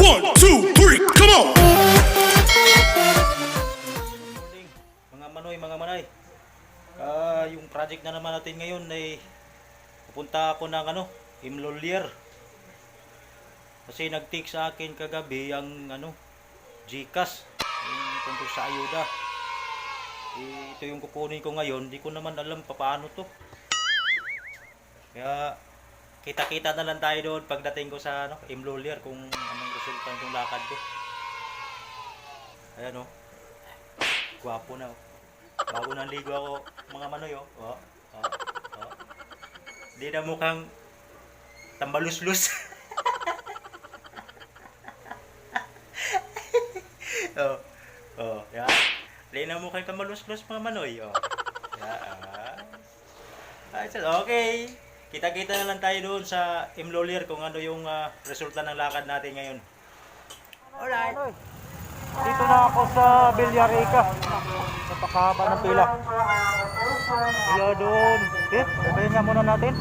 One, two, three, come on! Morning, mga manoy. Yung project na naman natin ngayon ay pupunta ako ng Imlolier. Kasi nag-take sa akin kagabi ang GCash, yung tungkol sa ayuda. Ito yung kukunin ko ngayon, di ko naman alam paano to. Kaya kita-kita na lang tayo doon pagdating ko sa Imlolier kung anong resulta ng lakad ko. Ayan gwapo na bago nang ligo ako mga manoy Di na mukhang tambaluslus. Yan. Di na mukhang tambaluslus mga manoy Yan. Okay. Kita-kita na lang tayo doon sa Imlolier kung ano yung resulta ng lakad natin ngayon. Alright. Dito na ako sa Villarica. Napakahaba ng pila. Pila doon. Okay, sabayin nga muna natin.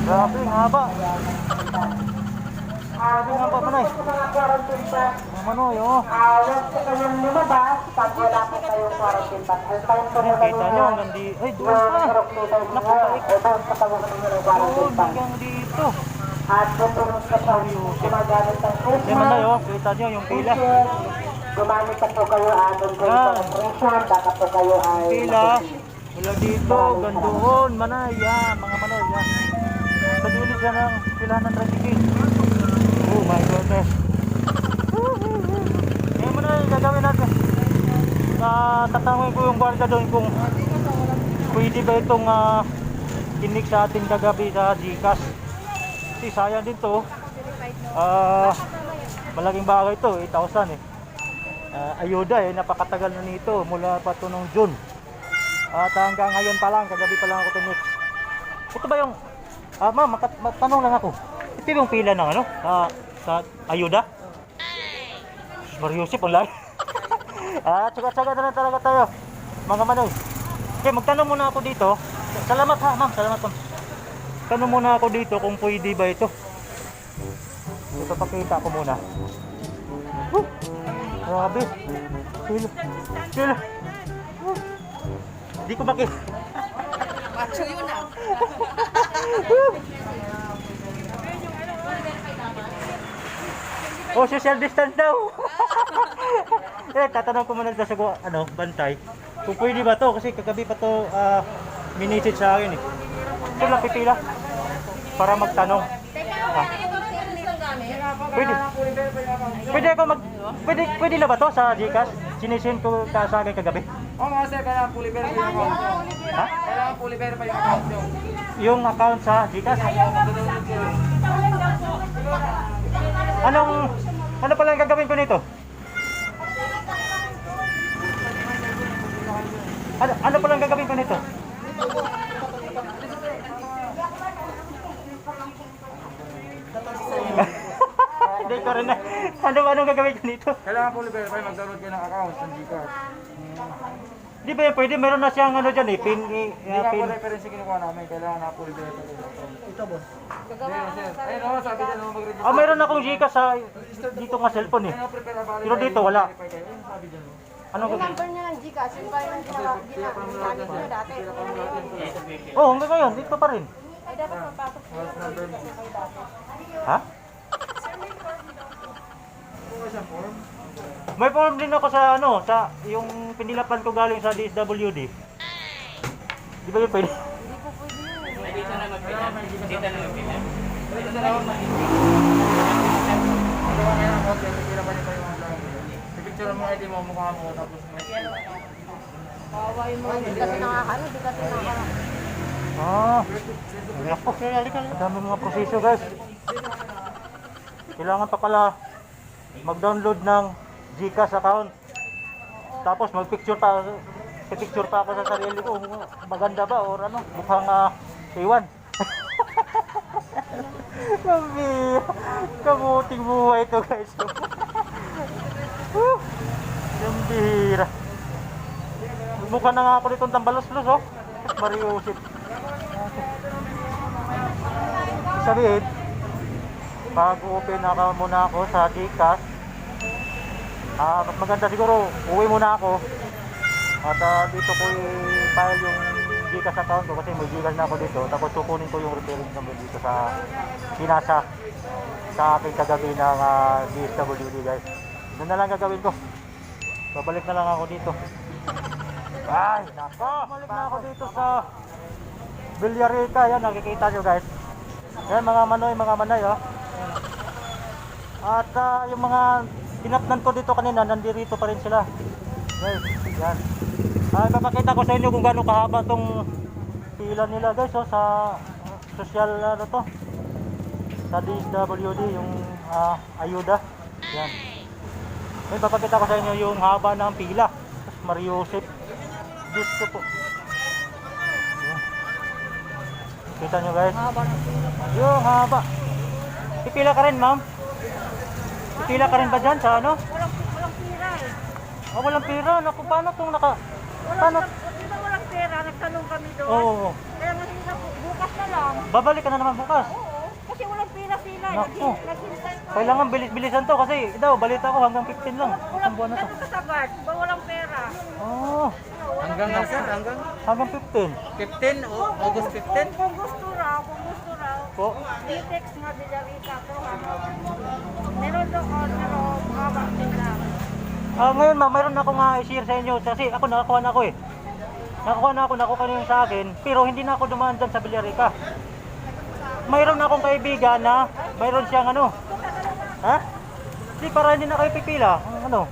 Grabe, ang haba. Grabe, ang haba manay. Manoy, kita nyo, hanggang di... Ay, doon pa. Nakapalik. Doon, hanggang dito. Yan man na kita nyo yung pila. Gumamit na po kayo ating concentration, baka po kayo ay... Pila, mula dito, gandoon, manay, yan, mga manay, yan. Sa dulo siya ng pila ng trafficking. Oh my goodness. Yan manay, gagawin natin. Tatanungin ko yung guarda doon kung pwede ba itong kinik sa ating kagabi sa GCash. Kasi sayang din to. Malaking bagay to, 8,000 ayuda napakatagal na nito mula pa to nung June. At hanggang ngayon pa lang, kagabi pa lang ako tinik. Ito ba yung ma'am, matanong lang ako. Ito yung pila ng sa ayuda? Mariusip ang lari. Tsaga-tsaga na lang talaga tayo mga manoy. Okay, magtanong muna ako dito. Salamat ha ma'am, salamat ma'am. Tanong muna ako dito kung pwede ba ito. Ipapakita ko muna. Grabe. Sila. Di ko makita. Macho yun Social distance daw. Tatanong ko muna sa bantay. Kung pwede ba to kasi kagabi pa to minessage sa akin Ito lang pipila para magtanong. Pwede na ba to sa GCash? Sinisend ko sa akin kagabi. Oo nga sir, kailangan fully verify yung account nyo. Ha? Kailangan fully verify yung account nyo. Yung account sa GCash? Ano pala ang gagawin ko nito? Ano pala ang gagawin ko nito? Hindi ko rin na. Ano gagawin ko nito? Kailangan fully verify, mag-download kayo ng account sa Gcash. Di ba yan pwede? Meron na siyang dyan pin. Hindi nga po reference yung kinukuha namin, kailangan na fully verify yung account. Ito boss. Sir. Ayun sabi dyan mag-register. Meron akong GCash sa dito nga cellphone Pero dito wala. Sabi dyan Anong gagawin? number niya ng GCash, yung ba yung ginamit nyo dati? Hanggang ngayon, dito pa rin. Ay, dapat mapasok siya yung number mo. kayo dati. Ha? May form din ako sa sa yung pinilapan ko galing sa DSWD. Di ba yun pwede? Hindi po pwede yun. Dito na magpila. Picture mo ID mo, mukha mo, tapos Kawawa yung mga hindi kasi hindi kasi Ako, dami mga proseso guys. Kailangan pa pala mag-download ng GCash account. Tapos mag-picture pa ako sa sarili ko. Maganda ba or mukhang iwan. Kamuting buhay ito guys. Gambira. Mukha na nga ako ditong tambalos-los Mariusip. sabihin, mag-open account muna ako sa Gcash. Mas maganda siguro, uwi muna ako. At dito ko i-file yung Gcash account ko kasi may Gcash na ako dito. Tapos kukunin ko yung referring number dito sa pinasa sa aking kagabi ng DSWD guys. Doon na lang gagawin ko. Babalik na lang ako dito. Ay, nako! Balik na ako dito sa Villarica. Yan, nakikita nyo guys. Yan, mga manay, oh. At yung mga tinapnan ko dito kanina, nandirito pa rin sila. Guys, yan. Papakita ko sa inyo kung gaano kahaba tong pila nila guys, oh, sa social, ano to, sa DSWD, yung ayuda. Yan. Ngayon, papakita ko sa inyo yung haba ng pila. Mariusip. Dito po. Yan. Kita nyo guys. Haba ng pila. Yung haba. Pipila ka rin, ma'am? Pipila ka rin ba dyan sa ano? Walang pira eh. Walang pira. Naku, paano itong paano? Walang pera, nagtanong kami doon. Oo. Kaya mahina po, bukas na lang. Babalik ka na naman bukas. Oo, kasi walang pera sila. Naku. Naghintay pa. Kailangan bilis-bilisan to kasi daw, balita ko hanggang 15 lang. Ang buwan na to. Ganun kasagad, ba walang pera? Oh, Hanggang na sir, hanggang hanggang 15. 15 o August 15. Kung gusto raw, Po. i-text nga Villarita pero meron doon, pero haba sila. Ngayon ma'am, mayroon akong i-share sa inyo kasi ako nakakuha na ako eh. Nakakuha na yung sa akin, pero hindi na ako dumaan dyan sa Villarica. Mayroon akong kaibigan na mayroon siyang ano. Ha? Hindi, para hindi na kayo pipila. Ano?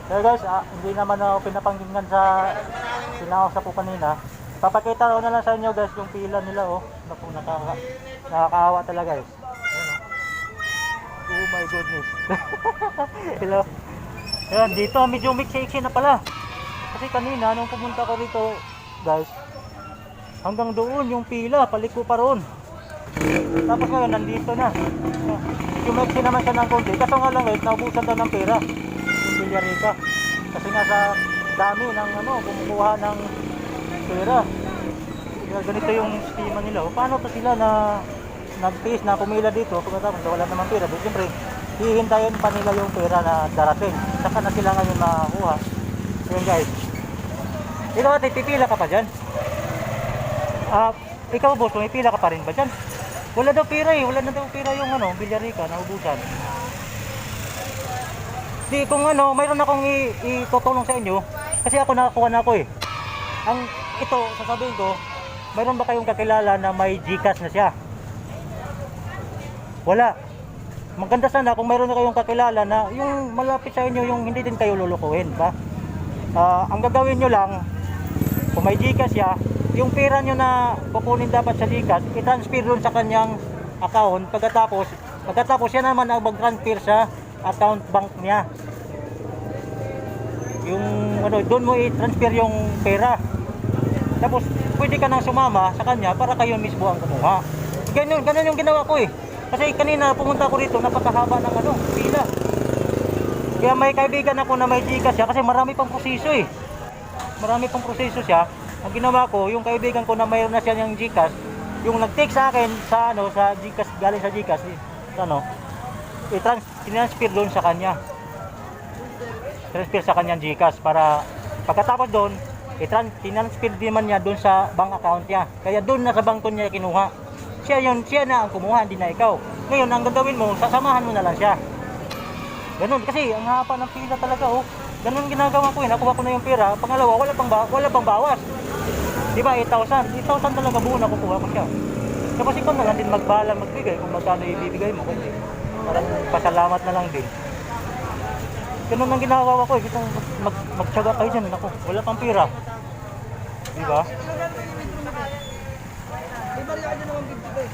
Kaya guys, hindi naman ako pinapanggingan sa pinausap ko kanina. Papakita ko na lang sa inyo guys yung pila nila oh. Naku, nakakaawa talaga guys. Oh my goodness. Hello. Ayan, dito medyo mix-mix na pala. Kasi kanina nung pumunta ko rito guys, hanggang doon yung pila, paliko pa roon. Tapos ngayon nandito na. Yung mix naman siya ng konti. Kaso nga lang guys, naubusan daw ng pera yung Villarica. Kasi nga sa dami ng kumukuha ng pera. Kaya ganito yung sistema nila. O, paano to sila na nag-face na pumila dito pagkatapos wala naman pera? But siyempre, hihintayin pa nila yung pera na darating. Saka na sila ngayon makakuha. Ayan guys. Ikaw ate, pipila ka pa dyan? Ikaw boss, may pila ka pa rin ba dyan? Wala daw pera eh. Wala na daw pera yung Villarica, naubusan. Di kung mayroon akong itutulong sa inyo kasi ako nakakuha na ako eh. Ito, sasabihin ko, mayroon ba kayong kakilala na may Gcash na siya? Wala. Maganda sana kung mayroon na kayong kakilala na yung malapit sa inyo, yung hindi din kayo lulukuhin, ba? Ang gagawin nyo lang, kung may Gcash siya, yung pera nyo na kukunin dapat sa Gcash, i-transfer doon sa kanyang account. Pagkatapos siya naman ang mag-transfer sa account bank niya. Yung doon mo i-transfer yung pera. Tapos pwede ka nang sumama sa kanya para kayo mismo ang kumuha. Ganun yung ginawa ko eh. Kasi kanina pumunta ko rito, napakahaba ng pila. Kaya may kaibigan ako na may Gcash siya kasi marami pang proseso eh. Marami pang proseso siya. Ang ginawa ko, yung kaibigan ko na mayroon na siya ng Gcash, yung nag-text sa akin sa sa Gcash, galing sa Gcash, i-transfer doon sa kanya. Transfer sa kanyang Gcash para pagkatapos doon, i-transfer din man niya doon sa bank account niya. Kaya doon na sa bangko niya kinuha. Siya na ang kumuha, hindi na ikaw. Ngayon, ang gagawin mo, sasamahan mo na lang siya. Ganun, kasi ang haba ng pila talaga oh. Ganun ginagawa ko eh, nakuha ko na yung pera. Pangalawa, wala pang bawas. Diba, 8,000 talaga buo nakukuha ko siya. Tapos ikaw na lang din magbigay kung magkano ibibigay mo. Kasi parang pasalamat na lang din. Ganun ang ginagawa ko eh, magtyaga kayo dyan. Naku, wala pang pera. Diba?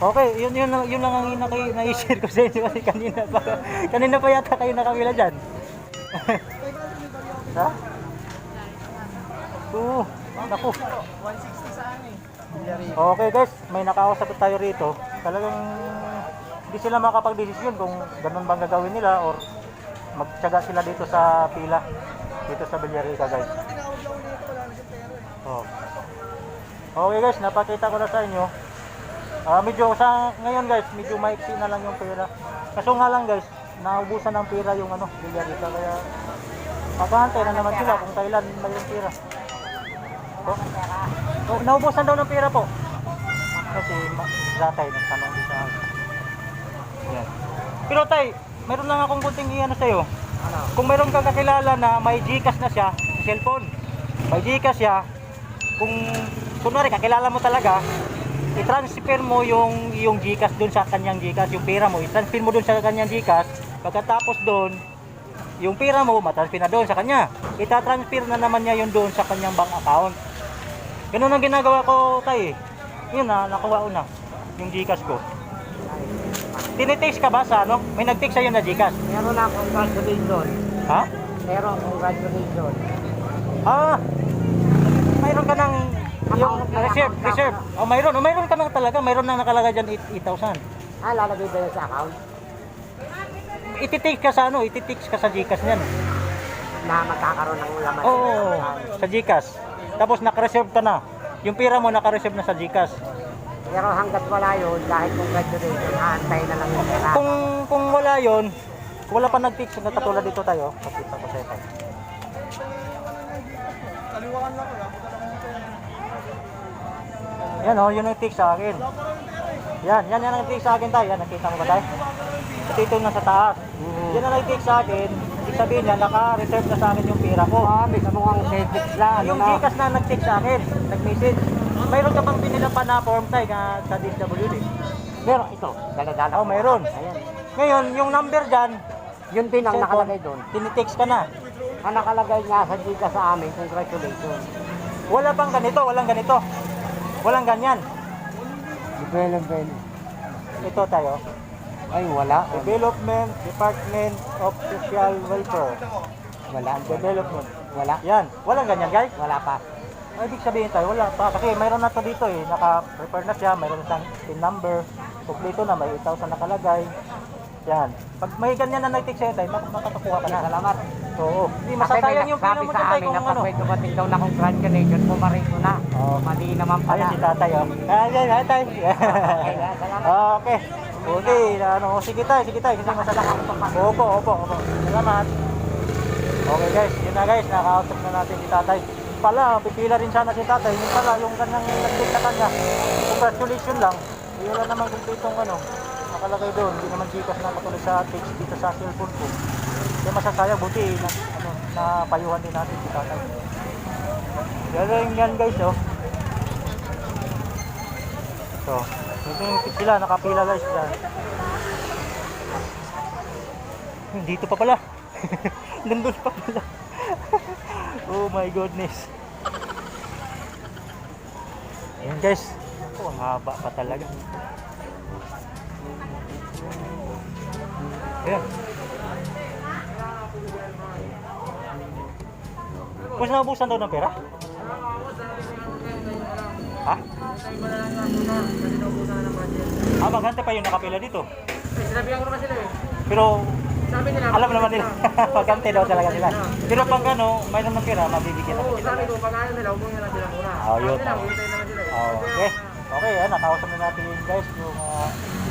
Okay, yun lang ang na-share ko sa inyo kasi kanina pa yata kayo nakawila dyan. Ha? Oo, naku. 160 sa ano eh. Okay guys, may nakausap tayo rito. Talagang hindi sila makapag-desisyon kung ganun bang gagawin nila or magtyaga sila dito sa pila. Dito sa Villarica guys. Oh. Okay guys, napakita ko na sa inyo Medyo sa ngayon guys, medyo maiksi na lang yung pera. Kaso nga lang guys, naubusan ng pera yung ano, Villarita, kaya maghahantay na naman sila kung kailan mayroong pera. Naubusan daw ng pera po. Kasi datay nagtanong din sa akin. Yan. Pero tay, meron lang akong kunting iano sa'yo. Kung meron kang kakilala na may Gcash na siya sa cellphone, may Gcash siya, kung kunwari kakilala mo talaga, i-transfer mo yung Gcash doon sa kanyang Gcash, yung pera mo, i-transfer mo doon sa kanyang Gcash, pagkatapos doon, yung pera mo, matransfer na doon sa kanya. Ita-transfer na naman niya yun doon sa kanyang bank account. Ganun ang ginagawa ko, tay. Yun na, nakuha ko na, yung Gcash ko. Tinitext ka ba sa ano? May nag-text sa'yo na Gcash? Meron na akong congratulation. Ha? Meron congratulation. Mayroon ka ng yung reserve. Mayroon ka na talaga. Mayroon na nakalagay dyan 8,000. Lalagay ba yun sa account? Ititext ka sa ano? Ititext ka sa Gcash niyan. Na magkakaroon ng laman. Oo, sa Gcash. Tapos naka-reserve ka na. Yung pera mo naka-reserve na sa Gcash. Pero hanggat wala yun, dahil congratulation, aantay na lang yung pera. Kung wala yon, kung wala pa nag-text na katulad dito tayo, pakita ko sa'yo tayo. Yan o, yun ang text sa akin. Yan ang text sa akin tayo. Yan, nakita mo ba tayo? Ito na sa taas. Yan ang nag-text sa akin. Ibig sabihin niya, naka-reserve na sa akin yung pera ko. May mukhang text lang. Yung Gcash na nag-text sa akin, nag-message. Mayroon ka bang pinilang pa na form tayo sa DSWD? Meron ito, dala-dala. Oh, mayroon. Ayan. Ngayon, yung number dyan, Yun din ang cellphone, nakalagay doon. tinitext ka na. Ang nakalagay nga sa Gcash sa amin, congratulations. Wala bang ganito, walang ganito. Walang ganyan. Development. Ito tayo. Ay, wala. Development, Department of Social Welfare. Wala. Development. Wala. Yan. Walang ganyan, guys. Wala pa. Ay, ibig sabihin tayo, wala pa. Kasi mayroon na to dito eh. Naka-prepare na siya. Mayroon siyang PIN number. Kompleto na. May 8,000 nakalagay. Yan. Pag may ganyan na nag-text sa'yo tayo, makakakuha ka na. Salamat. Oo. Hindi masasayang yung pila sabi mo sa dyan tayo amin kung na pag ano. may dumating daw na congratulations, pumarin ko na. Oo. Mali naman pala. Ayan si tatay, oh. Ayan, tatay. Okay. Okay, sige tayo. Kasi masalakan. Opo. Salamat. Okay guys, yun na guys, nakausap na natin si tatay. Pala, pipila rin sana si tatay. Yung pala, yung kanyang nag-text sa kanya. Congratulations lang. Wala naman kumpletong nakalagay doon. Hindi naman Gcash na patuloy sa text dito sa cellphone ko. Kaya masasayang, buti napayuhan din natin si tatay. Yan guys, oh. So, ito yung sila, nakapila guys. Dito pa pala. Nandun pa pala. Oh my goodness. Ayan guys. Ang haba pa talaga. Ayan. Mas naubusan daw ng pera? Ha? Magante pa yung nakapila dito. Sinabihan ko naman sila eh. Pero Sabi nila, alam naman nila, magante daw talaga sila. Pero pag mayroon ng pera, mabibigyan naman sila. sabi ko, pag ano nila, umuwi na sila muna. Yun. Sabi nila, hintay naman sila eh. Okay. Okay, nakausap na natin yun guys, yung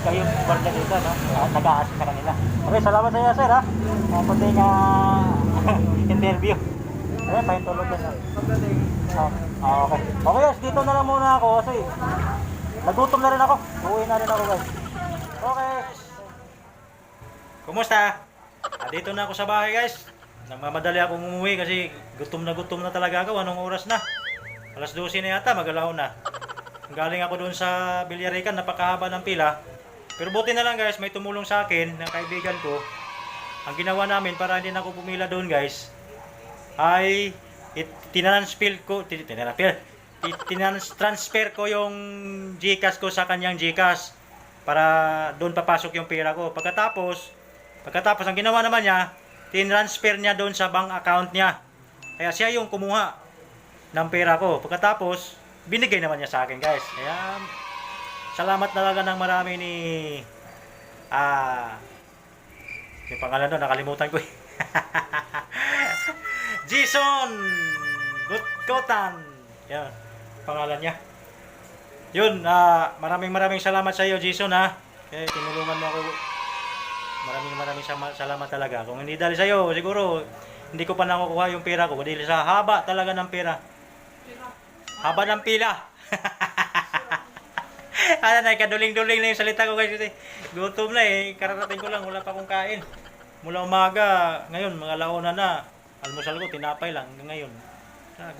kayong guardia dito, no? Nag-aasik sa kanila. Okay, salamat sa iyo sir, ha? Kunting interview. Ayan, pahintulog yan. Okay. Okay guys, dito na lang muna ako kasi nagutom na rin ako. Uuwi na rin ako guys. Okay. Kumusta? Dito na ako sa bahay guys. Nagmamadali akong umuwi kasi gutom na talaga ako. Anong oras na? Alas 12 na yata, mag-alaw na. Galing ako doon sa Villarican, napakahaba ng pila. Pero buti na lang guys, may tumulong sa akin ng kaibigan ko. Ang ginawa namin para hindi na ako pumila doon guys, ay tinransfer ko yung Gcash ko sa kanyang Gcash para doon papasok yung pera ko. Pagkatapos ang ginawa naman niya, tinransfer niya doon sa bank account niya. Kaya siya yung kumuha ng pera ko. Pagkatapos binigay naman niya sa akin guys. Kaya salamat talaga ng marami ni yung pangalan doon nakalimutan ko eh. Jason Gutkotan. Yan pangalan niya. Yun, maraming salamat sa iyo, Jason, ha. Kaya tinulungan mo ako. Maraming salamat talaga. Kung hindi dahil sa iyo, siguro hindi ko pa nakukuha yung pera ko. Dahil sa haba talaga ng pera. Haba ng pila. Ano na, kaduling-duling na yung salita ko guys. Gutom na eh. Kararating ko lang, wala pa akong kain. Mula umaga, ngayon, mga laona na. Almusal ko, tinapay lang. Ngayon,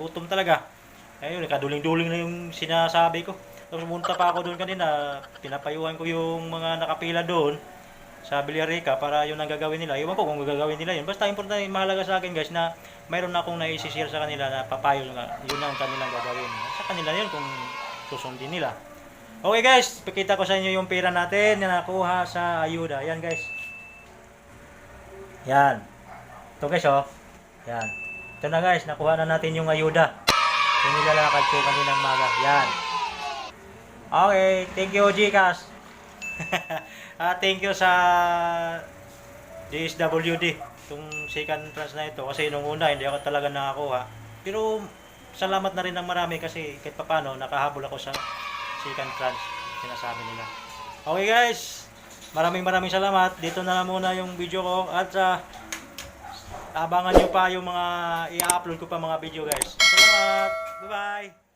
gutom talaga. Ayun, kaduling-duling na yung sinasabi ko. Tapos pumunta pa ako doon kanina, pinapayuhan ko yung mga nakapila doon sa Villarica para yun ang gagawin nila. Iwan ko kung gagawin nila yun. Basta importante, mahalaga sa akin guys na mayroon akong naisishare sa kanila na papayo nga. Yun ang kanilang gagawin. Sa kanila yun kung susundin nila. Okay guys, pakita ko sa inyo yung pera natin na nakuha sa ayuda. Yan guys. Yan. Ito guys oh. Yan. Ito na guys, nakuha na natin yung ayuda. Yung nilalakad ko kaninang maga. Yan. Okay, thank you Gcash. Thank you sa DSWD itong second trans na ito kasi nung una hindi ako talaga nakakuha. Pero salamat na rin ng marami kasi kahit papano nakahabol ako sa second trans sinasabi nila. Okay guys, maraming salamat. Dito na lang muna yung video ko at abangan nyo pa yung mga i-upload ko pa mga video guys. Salamat. Bye bye.